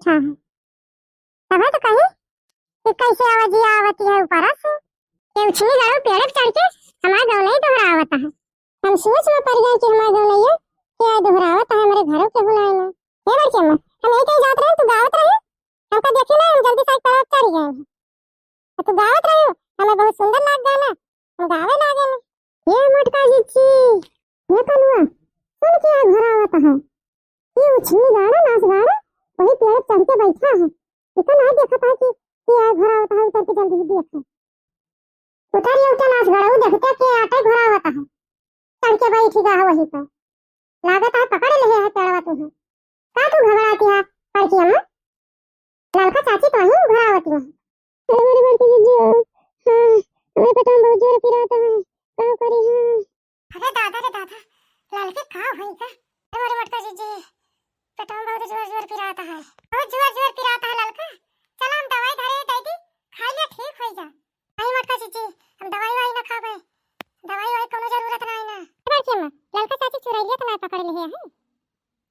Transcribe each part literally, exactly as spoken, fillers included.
बैठा है। तब तो कही कि कैसे आवाजी आवती है ऊपर से, ये उछनी गड़ो पेड़ पे चढ़ के हमार गौनई दोहरावत है। हम सोच में पड़ गए कि हमार गौनैया क्या दोहरावत है, हमारे घरों के हुनाई में। हे बड़की अम्मा, हम यही कहीं जात रहे, तू गावत रहे, हमका देखे ना, हम जल्दी से पेड़ पे चढ़ गए। तो तू गावत रहे, हमें बहुत सुंदर लाग गाना, हम गावे लागे। ये मोटका जिज्जी, ये कलुआ, सुन के आग भरावत है। ये उछली गाड़ा, नाच गाड़ा, वही पेड़ चढ़ के बैठा है। इतना ना देखा था कि, कि आग भरावत है, उतर के जल्दी से देखे। उतर ये उतर नाच गाड़ा, वो देखते के आटे भरावत है। चढ़ के बैठी गा वहीं पर। लागत है पकड़ ले है पेड़वा तू है। का तू घबराती है, बड़की अम्मा? ललका चाची तो ही घबरावती है। अरे बड़की जिज्जी, हाँ, हमारे पेट में बहुत जोर पिराता है, का करी हम? अरे दादा रे दादा, ललकी का होई का? अरे मोरे मोटका जिज्जी, पेट में बहुत जोर जोर पिराता है, बहुत जोर जोर पिराता है ललका। चला हम दवाई धरे दे दी, खा लिया ठीक हो जा। नहीं मोटका जिज्जी, हम दवाई वाई ना खाबे, दवाई वाई कोनो जरूरत नहीं ना। बड़की अम्मा, ललका चाची चुरैलिया तो नहीं पकड़ लिए है,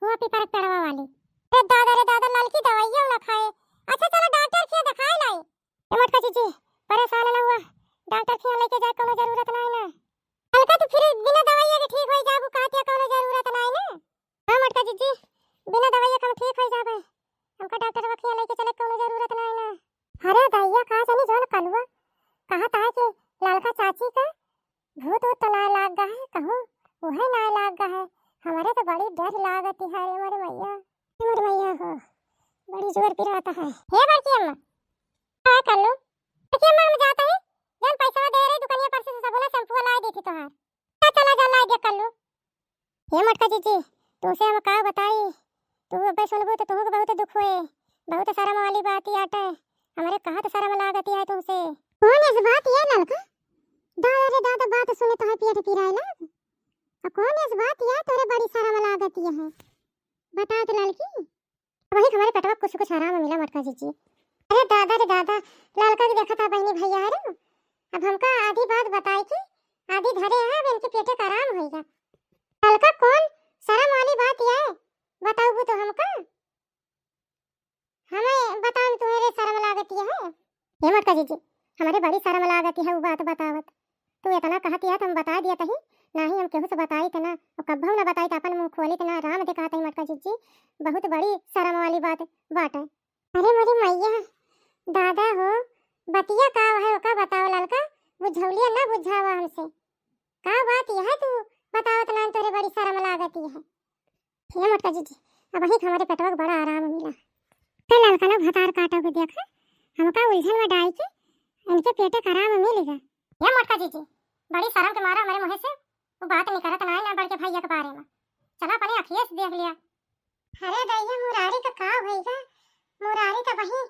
हुआ पीपर के पेड़वा वाली। अरे दादा रे दादा, ललकी दवाइया ना खाए। अच्छा चलो डॉक्टर के दिखाए लाई। ए मोटका जिज्जी, परेशान ना हुआ, डॉक्टर के लेके जाए कोनो जरूरत नहीं ना। ललका तू फिर बिना दवाइया के ठीक हो जाबू, कहतिया कोनो जरूरत नहीं ना। हाँ मोटका जिज्जी, बिना दवाइया के हम ठीक हो जाबे, हमका डॉक्टर वखिया लेके चले कोनो जरूरत नहीं ना। अरे दैया का जानी जौन कलुआ कहत है कि ललका चाची का भूत वूत तो ना लाग गा है, कहूँ वह ना लाग गा है, हमारे तो बड़ी डर लागत है। अरे मोरे मैया, अरे मोरे मैया हो, बड़ी जोर पिराता है। हे बड़की अम्मा, का कलू? बड़की अम्मा हम जाता है, जौन पैसा दे रहे दुकानिया पर से सबुना शैम्पू ला दी थी तोहार। चला जा ला दे कलू। हे मोटका जिज्जी, तुमसे हम का बताई, तू अबे सुनबू तो तुहू के बहुत दुख होए, बहुत शर्म वाली बात ही आटे, हमरे कहत शर्म लागती है तुमसे। कौन ऐसी बात ये ललका? दादा रे दादा, बात सुने तो है पेट पिराए लाग। अब कौन ऐसी बात ये तोरे बड़ी शर्म लागती है, बता तो ललकी। अब वही हमारे पेटवा कुछ कुछ आराम मिला मोटका जिज्जी। अरे दादा रे दादा, ललका के देखा था बहनी भैया है रे, अब हमका आधी बात बताए के आधी धरे है, अब इनके पेटे का आराम होइगा। ललका कौन शर्म वाली बात ये, बताऊ तो हमका, हमें बताओ तुम्हारे शर्म लागती है। हे मोटका जिज्जी, हमारे बड़ी शर्म लागती है वो बात बतावत। तू इतना कहती है तो हम बता दिया तही, ना ही हम केहू से बताई थे ना, और कब्बहू ना बताई थे, अपन मुँह खोली थे ना, राम दे कहत ही मोटका जिज्जी, बहुत बड़ी शर्म वाली बात बाटे। अरे मोरी मैया, दादा हो, बतिया का है ओका बताओ ललका, बुझौलिया ना बुझावा हमसे। का बात यह तू बतावत ना, तोरे बड़ी शर्म लागती है। हे मोटका जिज्जी, अब वही हमारे पेटवा के बड़ा आराम मिला। तो ललका लोग भतार काटो के देखा, हमका उलझन में डाई के इनके पेटे का आराम मिल गया। हे मोटका जिज्जी, बड़ी शर्म के मारा हमारे मुँह से वो बात निकलत ना है ना बड़के भैया के बारे में। चला अपने अखिए से देख लिया। अरे दैया, मुरारी का का होइगा? मुरारी तो वही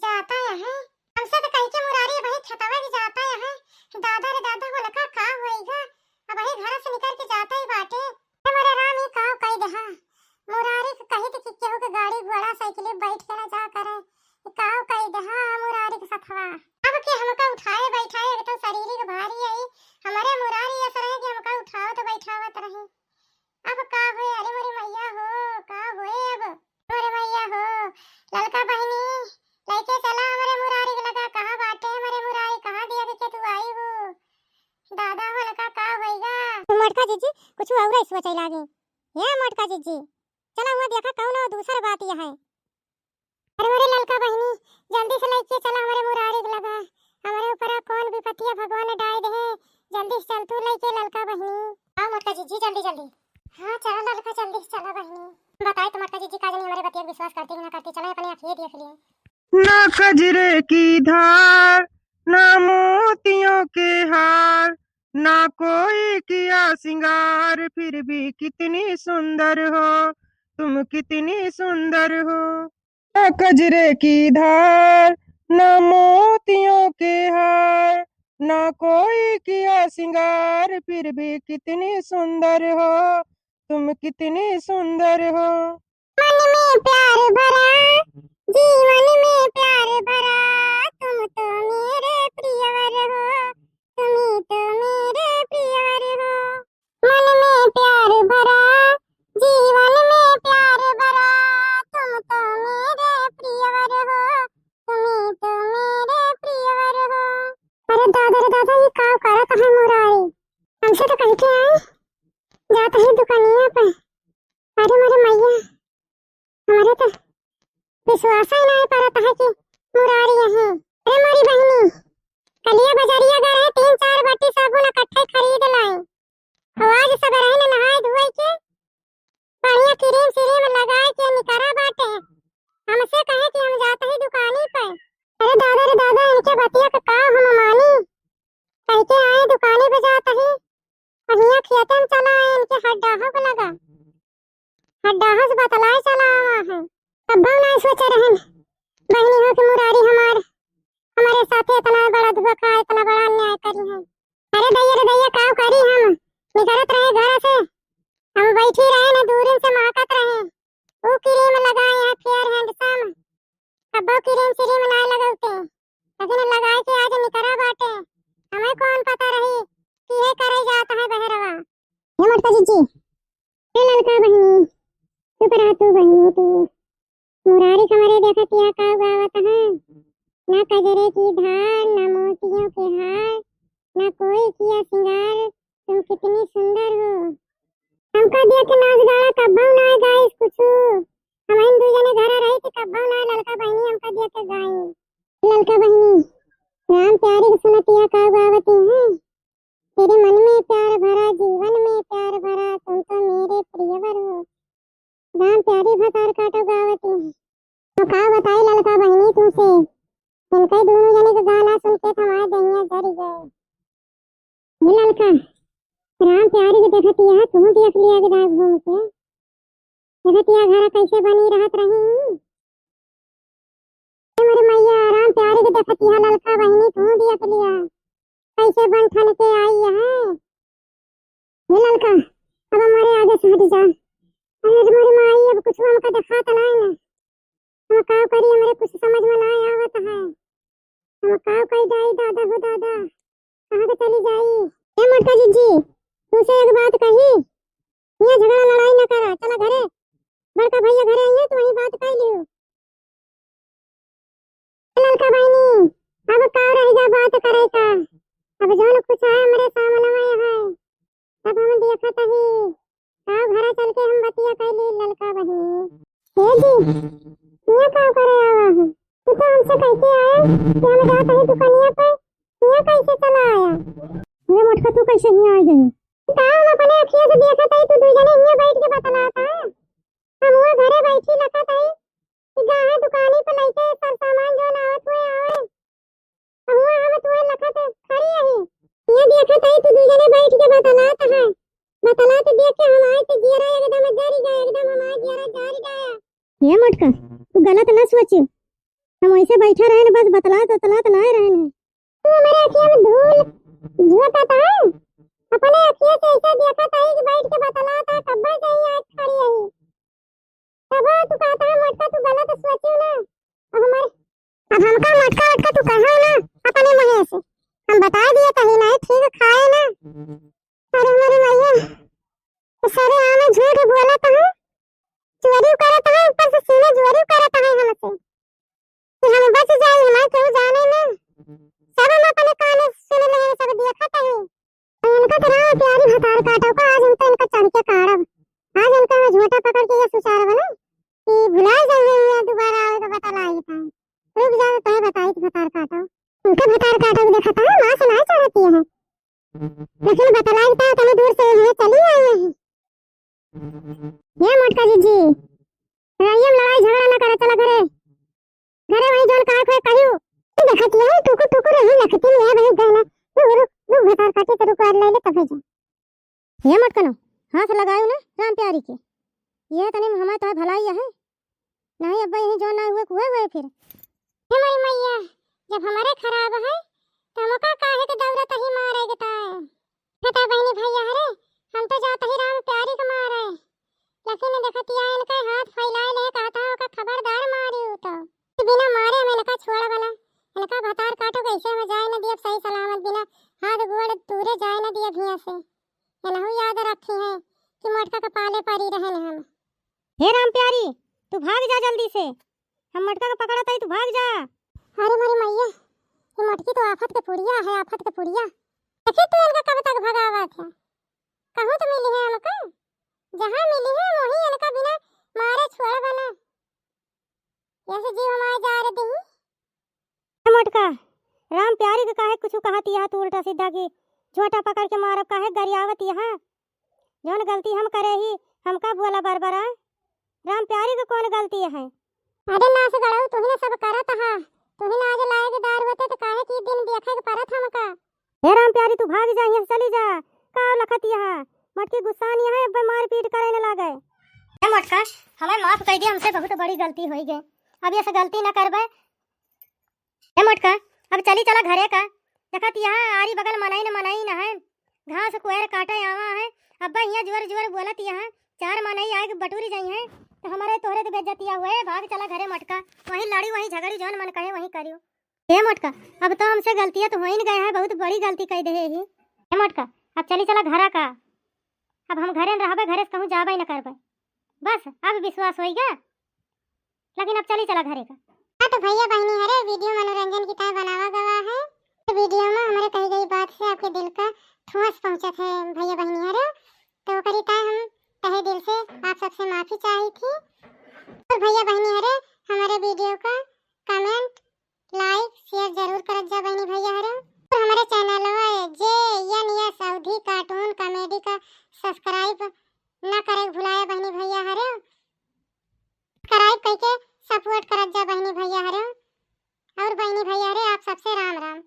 जाता है, हमसे तो कह के मुरारी वही खेतवा भी जाता है। दादा रे दादा, वो लका का होइगा? अब वही घर से निकल के जाता ही बाटे। हमारा राम ही का कह दे, हाँ। मुरारी के कही थी कि केहू के गाड़ी घोड़ा साइकिल में बैठ के ना जा करे। का कह दे, हाँ, मुरारी के सथवा। अब के हमका उठाए बैठाए, एकदम शरीर के भारी आई। हमारे मुरारी ऐसा रहे कि हमका उठावत बैठावत रहे। अब का होए? अरे मोरे मैया हो, का होए अब? मोरे मैया हो, ललका बहिनी, लइके चला हमरे मुरारी के लगा। कहाँ बाटे हमरे मुरारी? कहाँ दिया के तू आई हो? दादा हो लका, का होइगा? मोटका जिज्जी, कुछ और सोचे लागे। हे मोटका जिज्जी, चला हुआ देखा कौनो दूसर बात यह है। अरे मोरे ललका बहिनी, जल्दी से लइके चला हमरे मुरारी के लगा। हमरे ऊपर कौन विपत्तिया भगवान डाल दे, जल्दी से चल तू लइके ललका बहिनी। हाँ मोटका जिज्जी, जल्दी जल्दी। हाँ चला ललका, जल्दी से चला बहिनी। बताए तो मोटका जिज्जी का जानी हमरे बतिया के विश्वास करती कि ना करती, चला अपने आँखिए देख लिए। ना कजरे की धार, ना मोतियों के हार, ना कोई किया श्रृंगार, फिर भी कितनी सुंदर हो तुम, कितनी सुंदर हो। ना कजरे की धार, ना मोतियों के हार, ना कोई किया श्रृंगार, फिर भी कितनी सुंदर हो तुम, कितनी सुंदर हो। मन में प्यार भरा, जीवन में प्यार भरा, तुम तो मेरे प्रियवर हो, तुम ही तो मेरे प्रियवर हो। मन में प्यार भरा, जीवन में प्यार भरा, तुम तो मेरे प्रिय विश्वास ही नाहीं परत है कि मुरारी यही। अरे मोरी बहिनी, कलिया बजरिया गए रहे, तीन चार बाटी साबुन इकट्ठे खरीद लाए। और आज सब रहे न नहाए धोए के, बढ़िया क्रीम श्रीम लगाए के निकरा बाटे। हमसे कहे कि हम जात ही दुकानी पे। अरे दादा रे दादा, इनके बतिया के का हम मानी? कह के आए दुकानी पे जात ही, और हियाँ खेते में चला आए, इनके हड्डाहों को लगा। हड्डाहों से बतलाए चला आवा है। कब्बो नाहीं सोचे रहन बहिनी हो कि मुरारी हमार, हमारे साथे इतना बड़ा धोखा, इतना बड़ा अन्याय करी है। अरे दैया रे दैया, का करी हम? निकरत रहे घर से, हम बैठी रहे न, दूरिन से महकत रहे। ऊ क्रीम लगाए हैं Fair Handsome, कब्बो क्रीम श्रीम नाहीं लगौते, लेकिन लगाए के आज निकरा बाटे। हमें कौन पता रही कि ये करे जात है बहरवा। हे मोटका जिज्जी, हे ललका बहिनी, चुप रह तू बहिनी तू। मुरारी कमरे देखत या का गावत है, ना कजरे की धार, ना मोतियों के हार, ना कोई किया श्रृंगार, तुम कितनी सुंदर हो। हमका देख के नाच गाना कब्बो ना गाइस कुछु। हम इन दू जने घर रही थी, कब्बो ना ललका बहिनी हमका देख के गाई। ललका बहिनी, राम प्यारी के सुनत या का गावती हैं। तेरे मन में प्यार भरा, जीवन में प्यार भरा, तुम तो मेरे प्रियवर हो। राम प्यारी भतार काटो गावती हैं। तो का बताई ललका बहिनी तुमसे, इनके दोनों जने के गाना सुन के तो हमारे दहिया जर गए। ये ललका, राम प्यारी के देखत यह तू देख लिया कि दास घूम के। देखत यह घर कैसे बनी रहत रही। ए मोरे मैया, राम प्यारी के देखत यह ललका बहिनी तू देख लिया। कैसे बन ठन के आई है। ये ललका, अब हमारे आगे से हट जा। अरे मोरे माई, अब कुछ हमका दिखात नाहीं ना। हम का करी, हमरे कुछ समझ में नाहीं आवत है। हम का करी जाई दादा हो दादा, कहाँ के चली जाई? ए मोटका जिज्जी, तुमसे एक बात कही, ये झगड़ा लड़ाई न करा, चला घरे, बड़का भैया घरे आइए तो वही बात कर लियो। ललका बहिनी, अब का रह जा बात करे का, अब जौन कुछ है हमरे सामने में है, सब हम देखत ही। का घरा चल के हम बतिया कैली ललका बहिनी। हे जी, हियाँ का करे आवा है? तू तो हमसे कह के आया कि हम जात ही दुकानिया पे, हियाँ कैसे चला आया? अरे मोटका, तू कैसे हियाँ आ गई? का हम अपने अखिया से देखत ही, तू दू जने हियाँ बैठ के बतलाता है। हम हुआ घरे बैठी लखत ही कि गाहे दुकानी पे लइके सर सामान जौन आवत हुए आवे। हुआ हम तुहे लखत खड़ी रही। ये देखत है तू दू जने बैठ के बतलात है। बतलात देख के हमार तो जियरा एकदम जरी गया, एकदम हमार जियरा जरी गया। ये मोटका, तू गलत ना सोचे। हम ऐसे बैठा रहे न, बस बतलात बतलात ना रहे न। तू हमारे अखिया में धूल झोंकत है। अपने अखिया से ऐसे देखत है कि बैठ के बतलात है, कब्बे से ही आज खड़ी रही। तब तू कहता है मोटका, तू गलत सोचियो ना। अब हमारे, अब हमका मोटका वोटका तू कहो ना अपने मुँहे से। हम बता दिए कहीं नहीं ठीक खाए ना। अरे मोरे मैया, तो सरे आमे झूठ बोलत है, चोरी करत है, ऊपर से सीने चोरी करत है हमसे। कि हम बच जाई, हमार केहू जाने ना। सब हम अपने काने सुन ले, सब देखत है। इनका तो राम प्यारी भतार काटो का, आज हम तो इनका चढ़ के काढ़ब। आज इनका हम झोटा पकड़ के ये सुचार बना कि भुला जाइए, ये दोबारा आवे तो बता लाई था। रुक जाओ, तो बताई तो भतार काटो। इनका भतार काटो देखा था, माँ से ना चढ़ती है। लेकिन बतलाई था, तनी दूर से ये चली आई है। ये मोटका जिज्जी, लड़ाई में लड़ाई झगड़ा ना करे, चला घरे। घरे वही जौन कहा कोई कहियो। देखत ये टुकुर टुकुर रही लखती में है भाई गहना। रुक, रुक, रुक, भतार काटे तो रुक, और ले ले तब जा। हे मोटकनो, हाथ लगायो ना राम प्यारी के। ये तनी में हमारे तो भलाई है। नहीं अब्बा यही जौन ना हुए, हुए, हुए फिर। हे मोरी मैया, जब हमारे खराब है, तो हमका काहे के दौरत ही मारे के ताए? बेटा बहिनी भैया हरे, हम तो जात ही राम प्यारी के मारे। लेकिन देखत या इनके हाथ फैलाए ले, कहता ओका खबरदार मारी उ तो। बिना मारे हम इनका छोड़ब ना। इनका भतार काटो कैसे हम जाए न दियब सही सलामत, बिना हाथ गोड़ तूरे जाए न दियब हियाँ से। एनहु याद रखी है कि मोटका के पाले परी रहन हम। हे राम प्यारी, तू भाग जा जल्दी से, हम मोटका के पकड़त हई, तू भाग जा। अरे मोरी मैया, ये मोटकी तो आफत के पुड़िया है, आफत के पुड़िया। देखी तू इनका कब तक भगावत है, कहूँ तो मिली है हमका, जहाँ मिली है वहीं इनका बिना मारे छोड़ब ना। ऐसे जीव हमारे जा रहे दही। ए मोटका, राम प्यारी के काहे कुछ कहत यह तू उल्टा सीधा की झोंटा पकड़ के मारब, काहे गरियावत यह? जौन गलती हम करे ही, हमका बोला बरबरा। राम प्यारी के कौन गलती है? अरे नास गड़ऊ, तुही ना सब करत हा, तुही ना आज लायक दार होते तो काहे की दिन देखे के परत हमका? हे राम प्यारी, तू भाग जा, यहाँ से चली जा। का लखत यहाँ? मोटकी गुस्सा नहीं है, अब मारपीट करे न लागे। हे मोटका, हमें माफ कर दिया, हमसे बहुत बड़ी गलती हो गई। अब ये से गलती न करबे। हे मोटका, अब चली चला घरे का। देखत यहाँ आरी बगल मनई न मनई न है, घास कुहर काटे आवा है। अब्बा यहाँ जोर जोर बोलत यहाँ, चार मनई आए के बटुरी जाई है, तो हमारे तोहरे तो बेइज्जतिया हुए। भाग चला घरे मोटका, वहीं लड़ी, वहीं झगड़ी, जौन मन कहे वहीं करियो। ए मोटका, अब तो हमसे गलतियाँ तो हो ही न गए है, बहुत बड़ी गलती कह दे ही। ए मोटका, अब चली चला घरा का, अब हम घरे न रहबे, घरे से कहूँ जाबे न करबे, बस अब विश्वास होइगा, लेकिन अब चली चला घरे का। हाँ तो भैया बहनी हरे, वीडियो मनोरंजन की तरह बनावा गवा है, तो वीडियो में हमारे कही गई बात से आपके दिल का ठुआस पहुँचत है भैया बहनी हरे, तो ओकरी ताय हम तहे दिल से आप सबसे माफी चाही थी। और भैया बहनी हरे, हमारे वीडियो का comment, like, share जरूर करत जा बहनी भैया हरे। और हमारे चैनलवा जे एन एस अवधी cartoon comedy का subscribe ना करे के भुलाया बहनी भैया हरे। Subscribe करके support करत जा बहनी भैया हरे। और बहनी भैया हरे, आप सबसे राम राम।